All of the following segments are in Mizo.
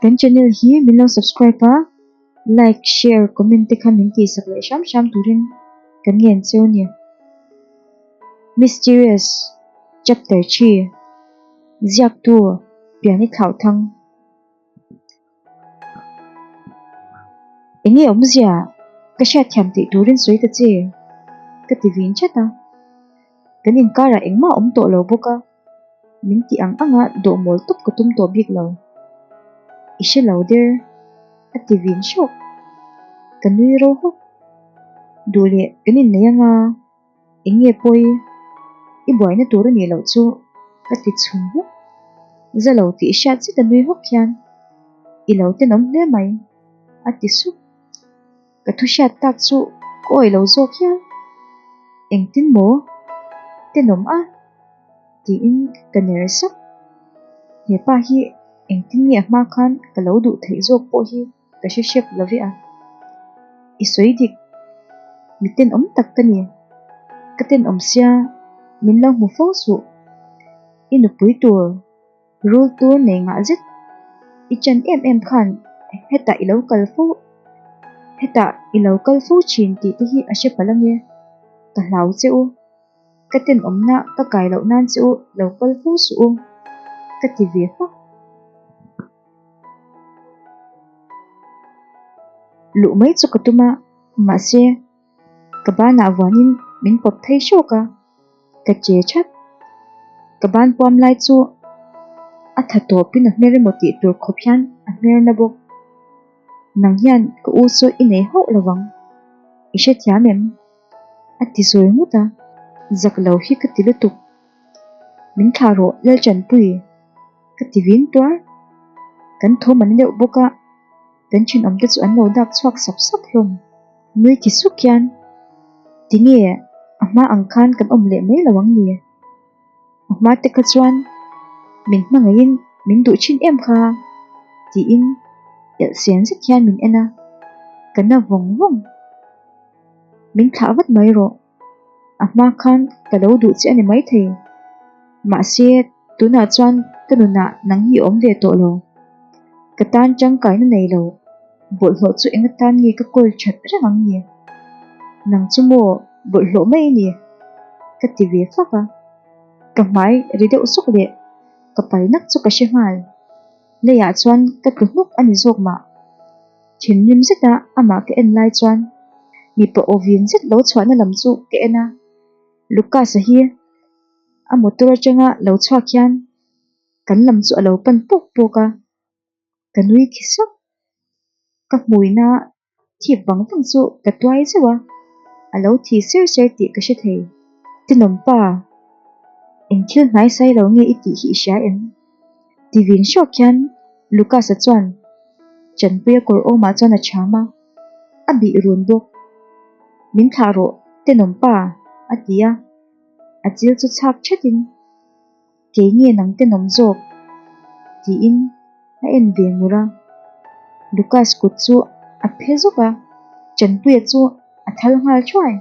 Kan channel hi min lo subscribe a, like, share, comment te kha min tihsak leh hram hram turin kan ngen cheu a ni. Mysterious Chapter 3 Ziaktu Piani Thlauhthang Enge awmzia ka hriatthiam tih turin sawi ta che ka ti vin chat a, kan inkarah engmah a awm tawh lo bawk a. Min tih ang anga dawhmawl tawp ka tum tawh bik lo. I hre lo der, a ti vin hrawk. Ka nui ro hawk. Duh leh kan innei anga eng nge pawi i buaina tur a nih loh chu ka ti chhum hawk. Za lo tih hriat zet a nui hawk hian i lo tenawm hle mai, a ti sup. Ka thu hriat tak chu ka awih lo zawk hial. Engtin maw? Tenawm a? Tiin ka ner sak. He pa hi engtin nge a hma khan ka lo duh theih zawk pawh hi ka hre hrep lo ve a. I sawi dik. Mi tenawm tak ka ni. Ka tenawm sia min lo hmu fo suh. I nupui tur. Rul tur nei ngah zet i chan em em khan hetah i lo kal fo hetah i lo kal fo thin tih te hi a hre palh ange, ka hlau che u, ka tenawmna ka kai loh nan che u lo kal fo suh u, ka ti ve hmak. Luh mai chu ka tum a, mahse ka banah vuanin min pawp thei hrawk a. Ka che that. Ka ban puam lai chu a tha tawpin a hmer emaw tih tur khawp hian a hmer na bawk. Nang hian ka u chu i nei hauh lo vang. I hrethiam em? A ti zawi ngut a. Zak lo hi ka ti lutuk. Min thlah rawh Lalchanpui. Ka ti vin tuar. Kan thawm an deuh bawk a, kan thenawmte chu an lo dak chhuak sap sap hlawm. Nui ti suk hian, Tinge a hma ang khan kan awm leh mai lo ang ni? A hma te kha chuan min hmangaihin min duh thin em kha? tiin elh sen zet hian min en a, ka na vawng vawng. Min thlah vat mai rawh. A hma khan ka lo duh che a ni maithei. Mahse, tunah chuan ka nunah nang hi awm ve tawh lo. Ka tan tangkaina nei lo. Bawlhhlawh chu eng atan nge ka kawl that reng ang ni? Nang chu maw bawlhhlawh mai a ni? Ka ti ve fak a. Ka hmai ri deuh sawk leh ka pai nak chu ka hre nghal. Leiah chuan ka tlu hnuk a ni zawk mah. Thinrim zeta amah ka en lai chuan mipa aw vin zet lo chhuahna lam chu ka en a. Lucas-a hi a motor atanga lo chhuak hian kan lam chu a lo pan pawk pawk a. Ka nui khi sawk. Ka hmuina thip vang vang chu ka tuai zeuh a, a lo thi ser ser tih ka hre thei. Tenawm pa, eng thil hnai sai lo nge i tih hi i hria em? Ti vin hrawk hian Lucas-a chuan Chanpuia kawr awmah chuan a cham a, a bih run bawk. Min thlah rawh, tenawm pa, a ti a, a chil chu chhak thatin. Kei nge nang tenawm zawk? tiin a en ve ngur a. Lucas kut chu a phe zawk a, Chanpuia chu a thal nghal thuai.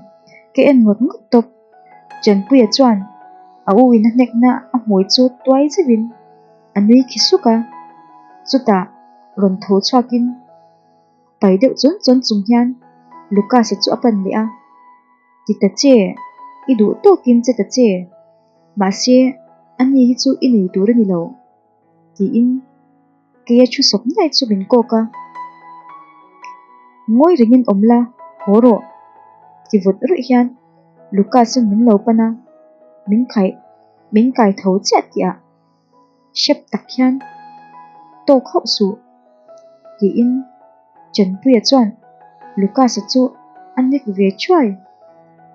Ka en ngawt ngawt tawp. Chanpuia chuan a u in a hnekna a hmui chu tuai zeuhin a nui khi suk a, chutah rawn tho chhuakin pai deuh chawn chawn chung hian Lucas-a chu a pan leh a, Ti ta che, i duh tawkin che ta che. Mahse, ani hi chu i nei tur a ni lo, tiin keia thu sawp ngai chu min kawk a. Ngawi rengin awm la, haw rawh, ti vawt ruih hian Lucas chuan min lo pan a, min khaih, min kai tho chiah tih ah hrep tak hian tawk hauh suh, tiin Chanpuia chuan Lucas-a chu a nek ve thuai,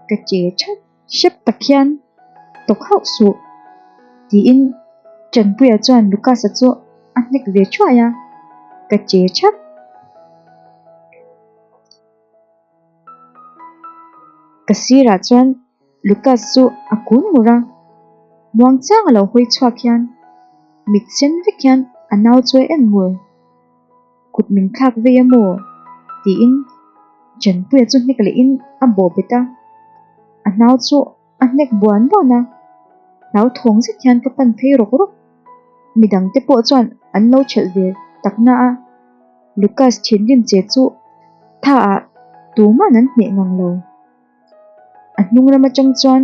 ka che that. Hrep tak hian tawk hauh suh, tiin Tanpuia chuan Lucas-a chu a hnek ve thuai a, ka che thap. Ka sirah chuan Lucas chu a kun ngur a, muangchang a lo hawi chhuak hian mit sen vek hian a nau chu a en ngur. Kut min thlak vei a maw? tiin Chanpuia chu hnek lehin a bawh bet a, a hnau chu a hnek buan buan a, hlauthawng zet hian ka pan phei rawk rawk. Midangte pawh chuan an lo chelh ve tak na a, Lucas thinrim che chu tha ah tuman an hneh ngang lo. A hnung lam atang chuan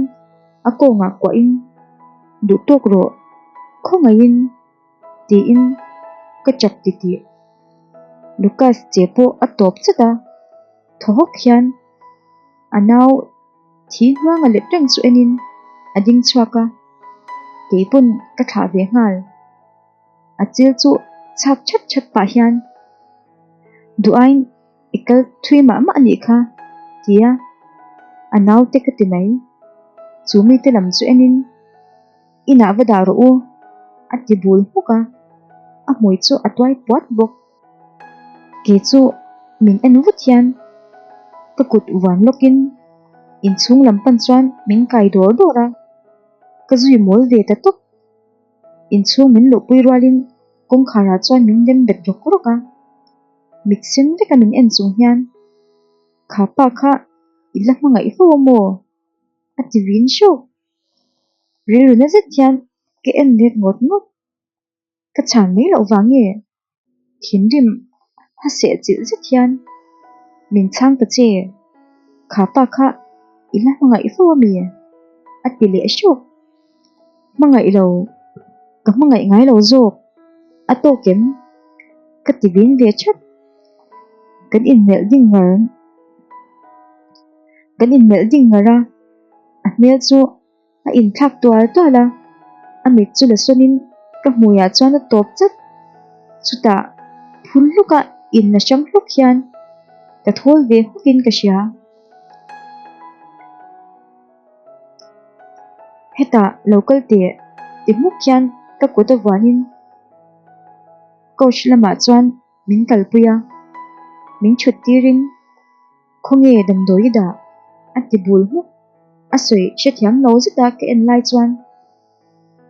a kawngah kuahin, Duh tawk rawh, khawngaihin tiin ka chap titih. Lucas che pawh a tawp chat a, thaw hawk hian a nau thi hnuanga let reng chu enin a ding chhuak a, kei pawn ka thlah ve nghal. A chil chu chhak chat chat pah hian duh aiin i kal thui mah mah a nih kha tia a naute ka ti mai. Chu mite lam chu enin inah va dah rawh u a ti bul hmuk a, a hmui chu a tuai puat bawk. Kei chu min en vut hian ka kut vuan lawkin inchhung lam pan chuan min kai dawr dawr a, ka zui mawl ve ta tawp. Inchhung min luhpui rualin kawngkharah chuan min dem bet rawk rawk a, mit sen veka min en chung hian, Kha pa kha i la hmangaih fo a maw? a ti vin hreuh. Rilru na zet hian ka en let ngawt ngawt. Ka chhan mai loh vang nge? Thinrim a seh chilh zet hian min chhang ta che, kha pa kha i la hmangaih fo a mi? a ti leh hreuh. Hmangaih lo, ka hmangaih ngai lo zawk, a tawk em? Ka ti vin ve chat. Kan inmelh ding ngar kan inmelh ding ngar a, a hmel chu A inthlak tual tual a, a mit chu la sawnin ka hmuiah chuan a tawp chat. Chutah phun hluka in la hrang hluk hian ka thawl ve hmukin ka hria. Hetah lo kal teh ti hmuk hian ka kut a vuanin couch lamah chuan min kalpui a, min thut tirin Khawnge damdawi i dah? a ti bul hmuk. A sawi hrethiam lo zeta ka en lai chuan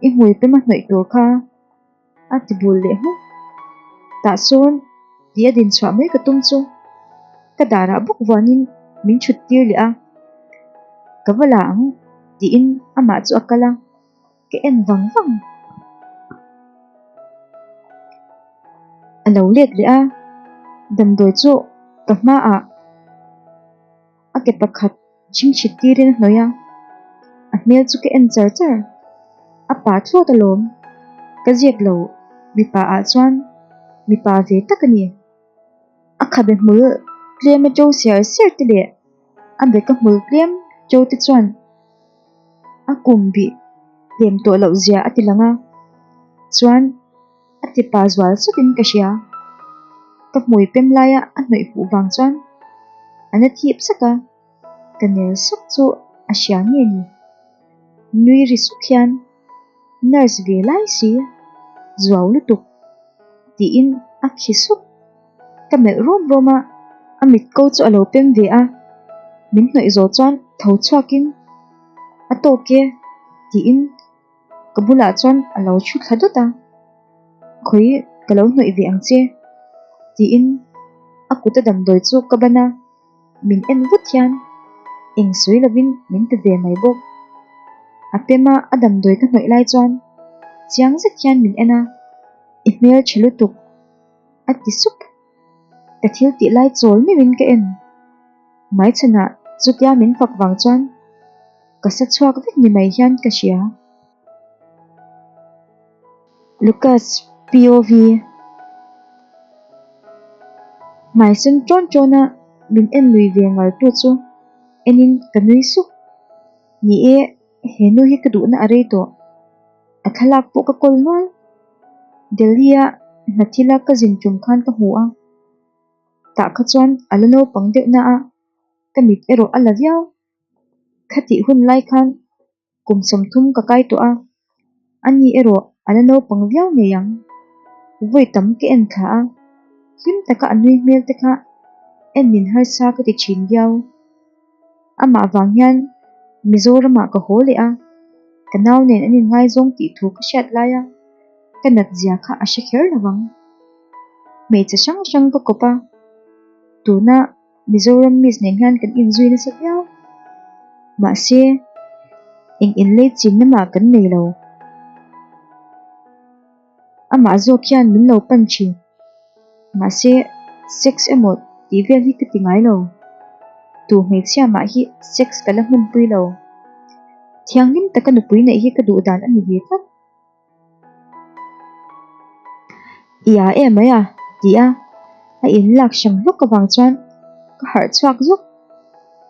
i hmui pema hnawih tur kha a ti bul leh hmuk. Tah sawn tih a din chhuah mai ka tum chu ka darah bawk vuanin min thut tir leh a, Ka va la ang tiin amah chu a kal a. Ka en vang vang. A lo let leh a, damdawi chu ka hmaah a ke pakhat chhingchhit tirin a hnawih a, a hmel chu ka en char char. A pa thlawt alawm, ka ziak lo mipa ah chuan mipa ve tak a ni. A khabe hmul tlem a to siar siar te leh a beka hmul tlem to te chuan a kum bih tlem tawh loh zia a ti lang a, chuan a ti pa zual sawtin ka hria. Ka hmui pem laia a hnawih huh vang chuan a na thip sak a, ka ner sawk chu a hria nge ni? Nui ri suk hian nurse ve lai si, zuau lutuk tiin a khi sup. Ka melh rawm rawm a, a mit ko chu a lo pem ve a, min hnawih zawh chuan tho chhuakin a tawk e tiin ka bulah chuan a lo thu thla dawt a, khawi ka lo hnawih ve ang che tiin a kut a damdawi chu ka ban a, min en vut hian eng sawi lovin min ti ve mai bawk. A pema a damdawi ka hnawih lai chuan chiang zet hian min en a, i hmel tha lutuk. A ti sup. Ka thil tih lai chawl meuhin ka en. Hmaichhanah chutia min fak vang chuan ka sa chhuak vek ni mai hian ka hria. Lucas POV Hmaisen ṭawn ṭawna min en lui ve ngar tu chu enin ka nui suk. Ni e, he nu hi ka duhna a rei tawh. A thlalak pawh ka kawl nual. Delhi-a hna thila ka zin tum khan ka hmu a, tah kha chuan a la naupang deuh na a, ka mit erawh a la viau. Khatih hun lai khan kum 30 ka kai tawh a, ani erawh a la naupang viau ngei ang. Vawi tam ka en thla a, hlim taka a nui hmel te kha en min harsa ka ti thin viau. Amah vang hian Mizoramah ka haw leh a, ka nau nen an inngaizawng tih thu ka hriat lai a, ka nat zia kha a hre kher lo vang. Hmeichhe hrang hrang ka kawp a, tuna Mizoram miss nen hian kan inzui nasa viau. Mahse, eng inlei chinna mah kan nei lo. Amah zawk hian min lo pan thin. Mahse, sex emaw tih vel hi ka ti ngai lo. Tu hmeichhia mah hi sex ka la hmunpui lo. Thianghlim taka nupui neih hi ka duh dan a ni ve tlat. I a em mai a, ti a, a in lak hrang hlawk avang chuan ka harh chhuak zawk.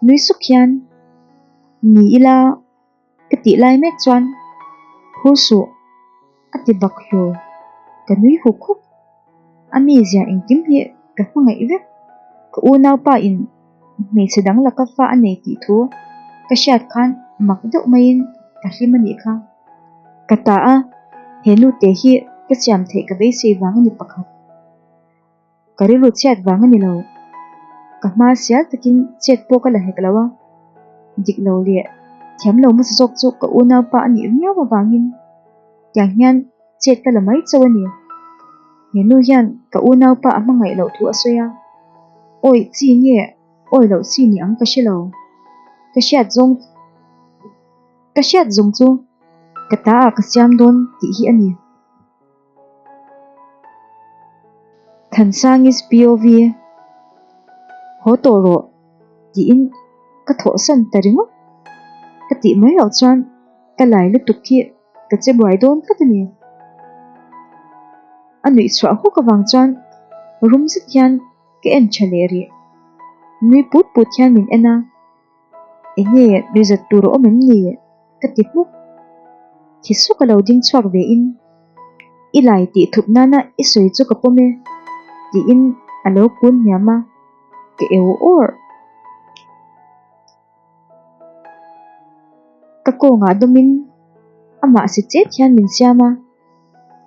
Nui suk hian, Ni ila ka tih lai mek chuan phur suh a ti bak hlur. Ka nui huk huk. A mizia engkim hi ka hmangaih vek. Ka unaupa in hmeichhe dang laka fa a nei tih thu ka hriat khan mak deuh maiin ka hlim a nih kha. Ka ta a, he nute hi ka siam theih ka beisei vang a ni pakhat. Ka rilru chhiat vang a ni lo. Ka hma sial takin chet pawh ka la hek lo a, dik lo leh thiam lo hmasa zawk chu ka unaupa a nih viau avangin tiang hian chet ka la mai chauh a ni. He nu hian ka unaupa a hmangaih loh thu a sawi a, awi chi nge awi loh chi ni ang ka hre lo. Ka hriat zawng ka hriat zawng chu ka ta ah ka siam dawn tih hi a ni. Thansangi's POV Haw tawh rawh tiin ka thawhsan ta ringawt. Ka tih mai loh chuan ka lai lutuk hi ka che buai dawn tlat a ni. A nuih chhuah hawk avang chuan rum zet hian ka en tha leh rih. Nui put put hian min en a. Enge nuihzat tur a awm em ni? ka ti hmuk. Thi suk a lo ding chhuak ve in, I lai tih thup nana i sawi chu ka pawm e, tiin a lo kun hniam a, ka eu awr. Ka kawngah dawmin amah si chet hian min siam a,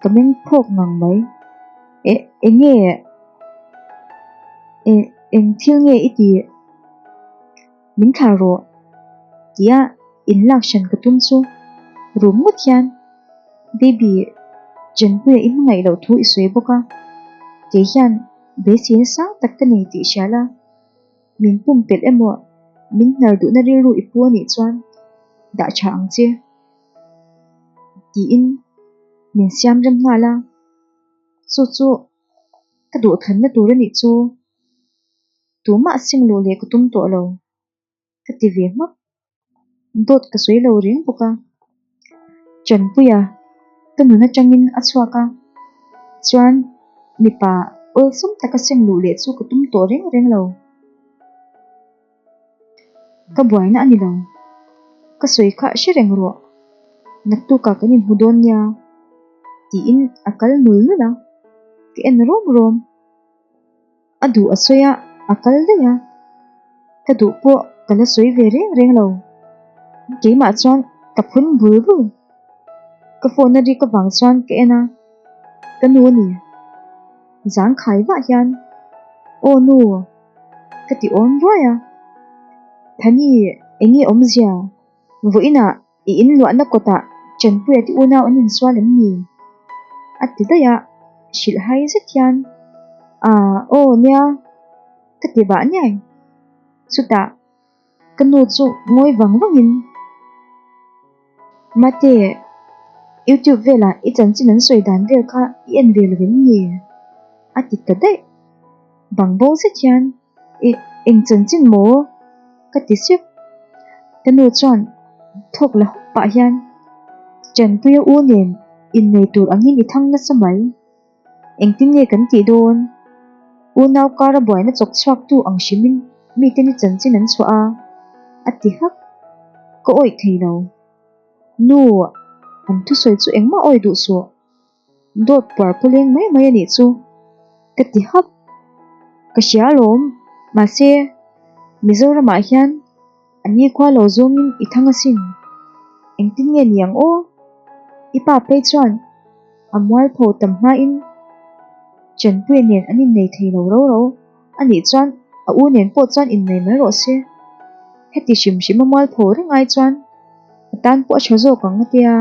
ka meng phawk ngang mai. E, enge, e, eng thil nge i tih? Min thlah rawh, tia inlak hran ka tum chu rum ngawt hian Baby, Chenpuia i hmangaih loh thu i sawi bawk a, kei hian beiseina sang tak ka nei tih hria la, min pumpelh emaw min hnar duhna rilru i pu anih chuan dah tha ang che, tiin min siam rem nghal a, chu chu ka duhthlanna tur anih chu. Tumah sing luh leh ka tum tawh lo, ka ti ve hmak. Dawt ka sawi lo reng bawk a. Chanpuia ka nun atangin a chhuak a, chuan mipa awlsam taka sing luh leh chu ka tum tawh reng reng lo. Ka buaina a ni lo. Ka sawi kha hre reng rawh. Naktukah kan inhmu dawn nia, tiin a kal nul nul a, ka en rawm rawm. A duh a sawi a, a kal daih a. Ka duh pawh ka la sawi ve reng reng lo. Keimah chuan ka phun bul bul. Ka phone a rik avang chuan ka en a, ka nu a ni. Zangkhai vah hian, Aw nu, ka ti awn ruai a. Thani, enge awmzia? Vawiinah i inluahna kawtah Chanpuia te unau an insual em ni? A ti daih a, hrilh hai zet hian, Aaa, aw nia, ka ti bah niai. Chutah ka nu chu ngawi vang vangin, Mate, YouTube velah i chanchin an sawi dan vel kha i en ve lo em ni? A ti ta daih. Bang bo zet hian, I eng chanchin maw? Ka ti sep. Ka nu chuan thawk la hawk pah hian, Chanpuia u nen innei tur angin i thang nasa mai. Engtin nge kan tih dawn? Unau kara buaina chawk chhuaktu ang hrimin mite ni chanchin an chhuah a, a ti hak. Ka awih thei lo. Nu, an thusawi chu engmah awih duh suh. Dawt puar puleng mai mai a nih chu ka ti hap. Ka hria alawm, mahse Mizoramah hian a nikhua lo zawngin i thang asin. Engtin nge ni ang aw? I pa phei chuan a mualpho tam hmain Chanpuia nen an innei thei lo ro ro a nih chuan a u nen pawh chuan innei mai rawh se. Heti hrim hrim a mualpho reng ai chuan a tan pawh a tha zawk ang a tia.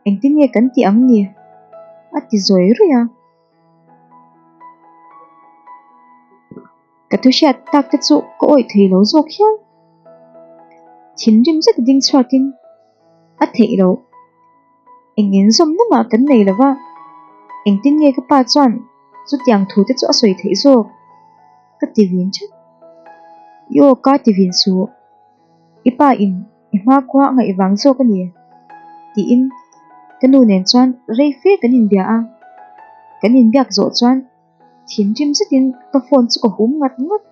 Engtin nge kan tih ang ni? A ti zawi ruih a. Ka thu hriat tak te chu ka awih thei lo zawk hial. Thinrim zet a ding chhuakin a theih loh. Eng inzawmna mah kan nei lo va, engtin nge ka pa chuan Chutiang thu te chu a sawi theih zawk ka ti vin that. I aw ka ti vin suh. I pa in i hma khua a ngaih vang zawk a ni tiin ka nu nen chuan rei fe kan inbia a. Kan inbiak zawh chuan thinrim zetin ka phone chu ka hum ngat ngat.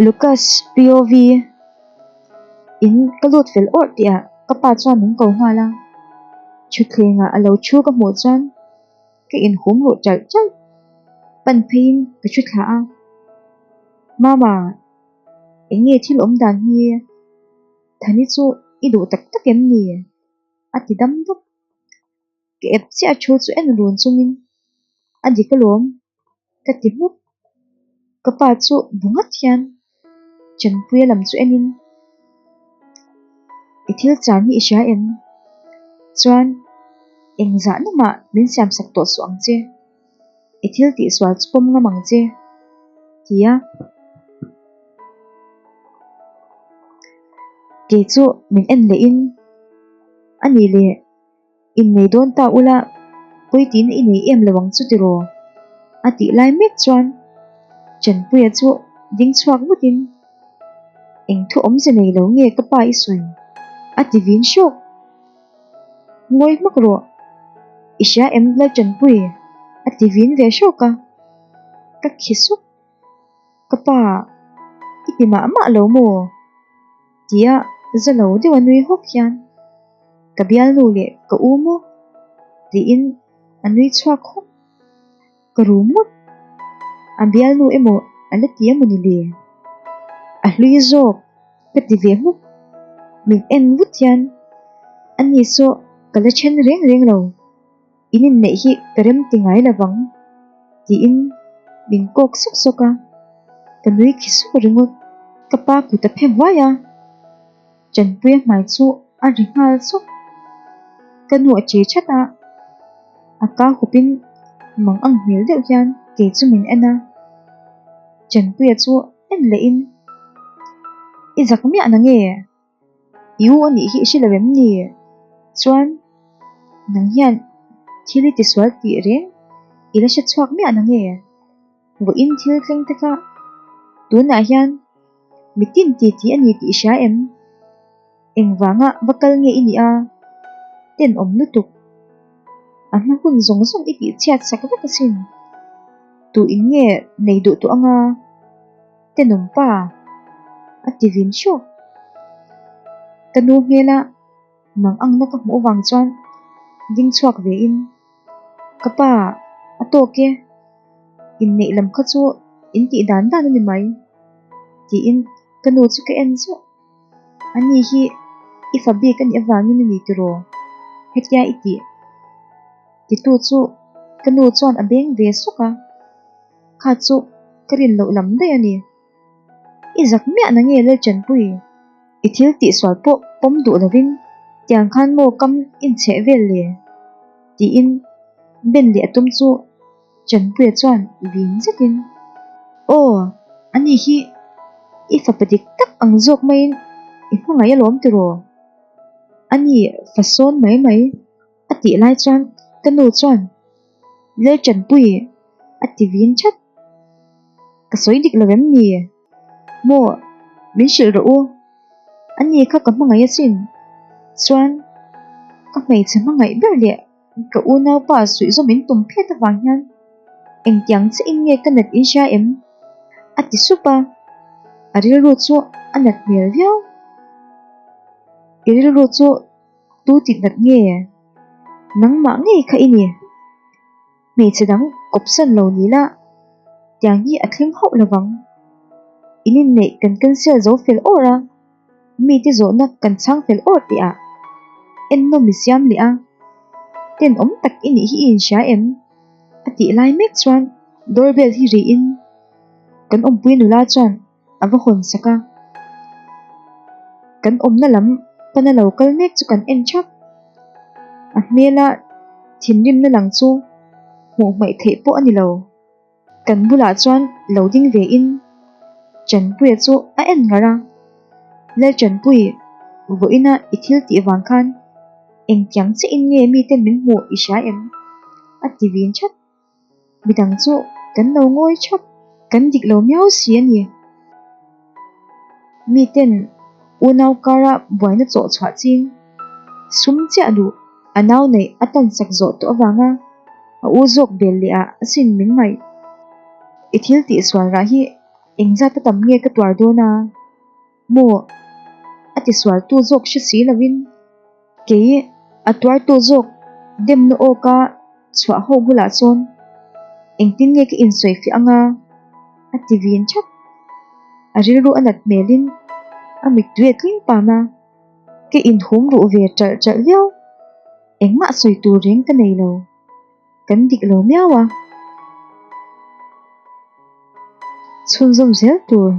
Lucas POV in ka lut fel awrh tih ah ka pa chuan min ko nghal a, thutthleng ah a lo thu ka hmuh chuan ka inhum ruh ṭalh ṭalh. Pan pheiin ka thu thla a, Mama, eng nge thil awm dan hi? Thani chu i duh tak tak em ni? a ti dam dap. Ka ep chiah a thu chu en run chungin a dik alawm ka ti hmuk. Ka pa chu bu nghat hian Chanpuia lam chu enin I thil chan hi i hria em? Chuan engzah namah min siamsak tawh suh ang che. I thil tihsual chu pawm ngam ang che ti a. Kei chu min en lehin a ni le. Innei dawn ta ula, puitin i nei em lo ang chu tiraw? A tih lai mek chuan Chanpuia chu ding chhuak vutin, Eng thu awmze nei lo nge ka pa i sawi? A ti vin hrawk. Ngawi hmak rawh, i hria em Lalchanpui? A ti vin ve hrawk a, ka khi sup. Ka pa, i ti mah mah lo maw? Tia za lo deuh a nui hawk hian ka bialnu leh ka u maw? Tiin a nui chhuak hawk. Ka rum ngawt. A bialnu emaw a la ti emaw ni le? A hlui zawk ka ti ve hmuk. Min en vut hian ani saw ka la then reng reng lo. In inneih hi ka rem ti ngai lo vang tiin min kawk sawk sawk a, ka nui khi suk ringawt. Ka pa kut a phe vuai a, Chanpuia hmai chu a ri nghal sawk. Ka nu a che that a, a ka hupin mang ang hmel deuh hian kei chu min en a, Chanpuia chu en lehin, I zak miah na nge? I u a nih hi i hre lo em ni? Chuan nang hian thil i tisual tih reng i la hre chhuak miah na nge? Vawiin thil thleng te kha tunah hian mitin ti tih a ni tih i hria em? Engvanga va kal nge i nih a? Tenawm lutuk. A hma hun zawng zawng i tih chhiat sak vek asin. Tu in nge nei duh tawh anga? Tenawm pa a ti vin hrawk. Ka nu hmela mang angna ka hmuh avang chuan ding chhuak ve in ka pa a tawk e, inneih lam kha chu in tih dan dan a ni mai tiin ka nu chu ka en zeuh. Ani hi i fa bik a nih avangin a ni tiraw? Hetia i tih titu chu ka nu chuan a beng ve sawk a. Kha chu ka rin loh lam daih a ni. I zak miah na nge Lalchanpui? I thil tihsual pawh pawm duh lovin tiang khan maw kam inchheh vel le? Tiin ben leh a tum chu Chanpuia chuan vin zetin, Aw, ani hi i fapa dik tak ang zawk maiin i hmangaih alawm tiraw? Ani fa sawn mai mai a tih lai chuan ka nu chuan, Lalchanpui a ti vin that. Ka sawi dik lo em ni? Maw, min hrilh rawh u. Ani kha ka hmangaih asin. Chuan, ka hmeichhe hmangaih ber leh ka unaupa suihzawm min tum phet avang hian engtiang chiah in nge ka nat in hria em? A ti sup a, a rilru chu a nat hmel viau. I rilru chu tu tih nat nge? Nangmah ngei kha i ni. Hmeichhe dang kawpsan lo ni la, tiang hi a thleng hauh lovang. In inneih kan cancel zo fel awr a, mite zawhna kan chhang fel awr tih ah ennawm i siam leh a, tenawm tak i nih hi i inhria em? A tih lai mek chuan doorbell hi riin kan awmpui nula chuan a va hawn sak a, kan awmna lam pana lo kal mek chu kan en thap. A hmela thinrimna lang chu hmuh hmaih theih pawh a ni lo. Kan bulah chuan lo ding ve in Chanpuia chu a en ngar a, Lalchanpui, vawiina i thil tih vang khan engtiang chiah in nge miten min hmuh i hria em? A ti vin chat. Midang chu kan lo ngawi thap, kan dik lo miau si a ni. Miten unau kara buaina chawh chhuah ching sum chiah duh a nau neih a tan sak zawh tawh avanga a u zawk bel leh ah asin min ngaih. I thil tihsual rah hi engzat a tam nge ka tuar dawn a? Maw? A tisualtu zawk hre si lovin kei a tuartu zawk demna awka chhuah ho bulah chuan engtin nge ka insawi fiah anga? A ti vin that. A rilru a nat hmelin a mittui a tling pam a, ka inhum ruh ve ṭalh ṭalh viau. Engmah sawi tur reng ka nei lo. Kan dik lo miau a. Chhunzawm zel tur.